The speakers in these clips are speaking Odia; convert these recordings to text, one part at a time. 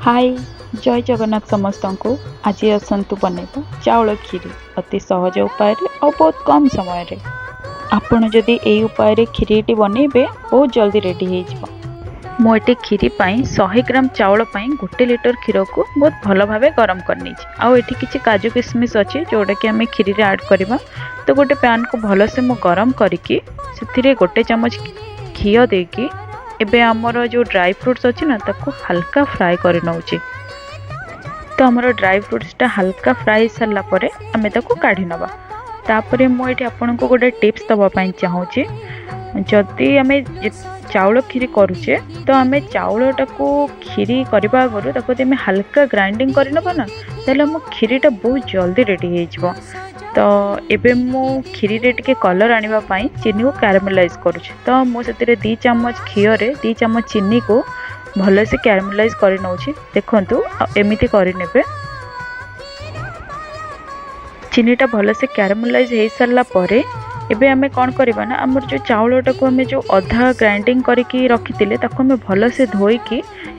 ହାଇ, ଜୟ ଜଗନ୍ନାଥ ସମସ୍ତଙ୍କୁ। ଆଜି ଆସନ୍ତୁ ବନେଇବା ଚାଉଳ କ୍ଷୀରି, ଅତି ସହଜ ଉପାୟରେ ଆଉ ବହୁତ କମ୍ ସମୟରେ। ଆପଣ ଯଦି ଏଇ ଉପାୟରେ କ୍ଷୀରିଟି ବନେଇବେ, ବହୁତ ଜଲ୍ଦି ରେଡ଼ି ହେଇଯିବ। ମୁଁ ଏଠି କ୍ଷୀରି ପାଇଁ 100 ଗ୍ରାମ ଚାଉଳ ପାଇଁ 1 ଲିଟର କ୍ଷୀରକୁ ବହୁତ ଭଲ ଭାବେ ଗରମ କରିନେଇଛି। ଆଉ ଏଠି କିଛି କାଜୁ କିସମିସ୍ ଅଛି, ଯେଉଁଟାକି ଆମେ କ୍ଷୀରିରେ ଆଡ଼୍ କରିବା। ତ ଗୋଟେ ପ୍ୟାନ୍କୁ ଭଲସେ ମୁଁ ଗରମ କରିକି ସେଥିରେ 1 ଚାମଚ ଘିଅ ଦେଇକି ଏବେ ଆମର ଯେଉଁ ଡ୍ରାଇ ଫ୍ରୁଟ୍ସ ଅଛି ନା, ତାକୁ ହାଲକା ଫ୍ରାଏ କରି ନେଉଛି। ତ ଆମର ଡ୍ରାଇ ଫ୍ରୁଟ୍ସଟା ହାଲକା ଫ୍ରାଏ ହେଇସାରିଲା ପରେ ଆମେ ତାକୁ କାଢ଼ି ନେବା। ତାପରେ ମୁଁ ଏଠି ଆପଣଙ୍କୁ ଗୋଟେ ଟିପ୍ସ ଦେବା ପାଇଁ ଚାହୁଁଛି। ଯଦି ଆମେ ଚାଉଳ କ୍ଷୀରି କରୁଛେ, ତ ଆମେ ଚାଉଳଟାକୁ କ୍ଷୀରି କରିବା ଆଗରୁ ତାକୁ ଯଦି ଆମେ ହାଲକା ଗ୍ରାଇଣ୍ଡିଙ୍ଗ କରିନେବା ନା, ତାହେଲେ ଆମ କ୍ଷୀରିଟା ବହୁତ ଜଲ୍ଦି ରେଡ଼ି ହେଇଯିବ। ତ ଏବେ ମୁଁ କ୍ଷୀରିରେ ଟିକେ କଲର୍ ଆଣିବା ପାଇଁ ଚିନିକୁ କ୍ୟାରାମେଲାଇଜ୍ କରୁଛି। ତ ମୁଁ ସେଥିରେ 2 ଚାମଚ ଘିଅରେ 2 ଚାମଚ ଚିନିକୁ ଭଲସେ କ୍ୟାରାମେଲାଇଜ୍ କରି ନେଉଛି। ଦେଖନ୍ତୁ, ଆଉ ଏମିତି କରିନେବେ। ଚିନିଟା ଭଲସେ କ୍ୟାରାମେଲାଇଜ୍ ହେଇସାରିଲା ପରେ ଏବେ ଆମେ କ'ଣ କରିବା ନା, ଆମର ଯେଉଁ ଚାଉଳଟାକୁ ଆମେ ଯେଉଁ ଅଧା ଗ୍ରାଇଣ୍ଡିଙ୍ଗ କରିକି ରଖିଥିଲେ, ତାକୁ ଆମେ ଭଲସେ ଧୋଇକି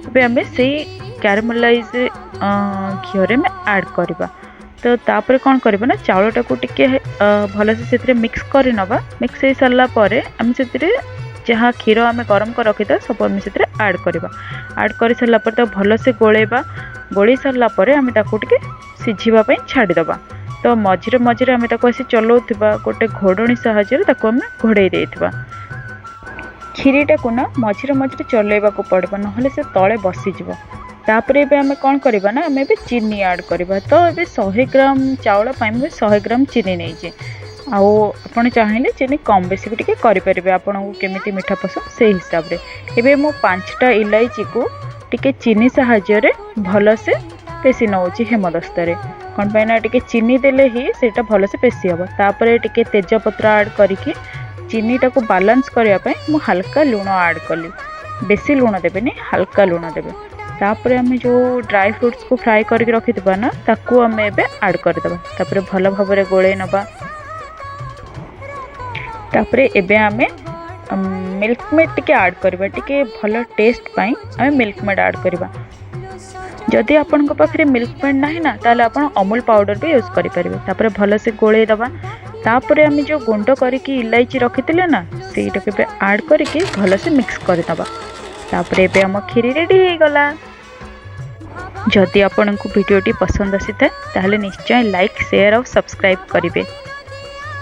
ଏବେ ଆମେ ସେଇ କ୍ୟାରାମେଲାଇଜ୍ ଘିଅରେ ଆମେ ଆଡ଼୍ କରିବା। ତ ତାପରେ କ'ଣ କରିବା ନା, ଚାଉଳଟାକୁ ଟିକେ ଭଲସେ ସେଥିରେ ମିକ୍ସ କରିନେବା। ମିକ୍ସ ହେଇସାରିଲା ପରେ ଆମେ ସେଥିରେ ଯାହା କ୍ଷୀର ଆମେ ଗରମ କରି ରଖିଥିବା, ସବୁ ଆମେ ସେଥିରେ ଆଡ଼୍ କରିବା। ଆଡ଼୍ କରିସାରିଲା ପରେ ତାକୁ ଭଲସେ ଗୋଳେଇବା। ଗୋଳେଇ ସାରିଲା ପରେ ଆମେ ତାକୁ ଟିକେ ସିଝିବା ପାଇଁ ଛାଡ଼ିଦେବା। ତ ମଝିରେ ମଝିରେ ଆମେ ତାକୁ ଆସି ଚଲାଉଥିବା, ଗୋଟେ ଘୋଡ଼ଣୀ ସାହାଯ୍ୟରେ ତାକୁ ଆମେ ଘୋଡ଼େଇ ଦେଇଥିବା। କ୍ଷୀରିଟାକୁ ନା ମଝିରେ ମଝିରେ ଚଲେଇବାକୁ ପଡ଼ିବ, ନହେଲେ ସେ ତଳେ ବସିଯିବ। ତାପରେ ଏବେ ଆମେ କ'ଣ କରିବା ନା, ଆମେ ଏବେ ଚିନି ଆଡ଼୍ କରିବା। ତ ଏବେ 100 ଗ୍ରାମ ଚାଉଳ ପାଇଁ ମୁଁ 100 ଗ୍ରାମ ଚିନି ନେଇଛି। ଆଉ ଆପଣ ଚାହିଁଲେ ଚିନି କମ୍ ବେଶୀ ବି ଟିକେ କରିପାରିବେ, ଆପଣଙ୍କୁ କେମିତି ମିଠା ପସନ୍ଦ ସେଇ ହିସାବରେ। ଏବେ ମୁଁ ପାଞ୍ଚଟା ଇଲାଇଚିକୁ ଟିକେ ଚିନି ସାହାଯ୍ୟରେ ଭଲସେ ପେଶି ନେଉଛି ହେମଦସ୍ତାରେ। କ'ଣ ପାଇଁ ନା, ଟିକେ ଚିନି ଦେଲେ ହିଁ ସେଇଟା ଭଲସେ ପେଶି ହେବ। ତାପରେ ଟିକେ ତେଜପତ୍ର ଆଡ଼୍ କରିକି ଚିନିଟାକୁ ବାଲାନ୍ସ କରିବା ପାଇଁ ମୁଁ ହାଲକା ଲୁଣ ଆଡ଼୍ କଲି। ବେଶୀ ଲୁଣ ଦେବେନି, ହାଲକା ଲୁଣ ଦେବେ। ତାପରେ ଆମେ ଯେଉଁ ଡ୍ରାଇ ଫ୍ରୁଟ୍ସକୁ ଫ୍ରାଏ କରିକି ରଖିଥିବା ନା, ତାକୁ ଆମେ ଏବେ ଆଡ଼୍ କରିଦେବା। ତାପରେ ଭଲ ଭାବରେ ଗୋଳେଇ ନେବା। ତାପରେ ଏବେ ଆମେ ମିଲ୍କ ମେଡ଼୍ ଟିକେ ଆଡ଼୍ କରିବା। ଟିକେ ଭଲ ଟେଷ୍ଟ ପାଇଁ ଆମେ ମିଲ୍କ ମେଡ଼୍ ଆଡ଼୍ କରିବା। ଯଦି ଆପଣଙ୍କ ପାଖରେ ମିଲ୍କ ମେଡ଼୍ ନାହିଁ ନା, ତାହେଲେ ଆପଣ ଅମୁଲ ପାଉଡ଼ର ବି ୟୁଜ୍ କରିପାରିବେ। ତାପରେ ଭଲସେ ଗୋଳେଇ ଦେବା। ତାପରେ ଆମେ ଯେଉଁ ଗୁଣ୍ଡ କରିକି ଇଲାଇଚି ରଖିଥିଲେ ନା, ସେଇଟାକୁ ଏବେ ଆଡ଼୍ କରିକି ଭଲସେ ମିକ୍ସ କରିଦେବା। ତାପରେ ଏବେ ଆମ କ୍ଷୀରି ରେଡ଼ି ହେଇଗଲା। ଯଦି ଆପଣଙ୍କୁ ଭିଡ଼ିଓଟି ପସନ୍ଦ ଆସିଥାଏ, ତାହେଲେ ନିଶ୍ଚୟ ଲାଇକ୍, ସେୟାର ଆଉ ସବସ୍କ୍ରାଇବ୍ କରିବେ।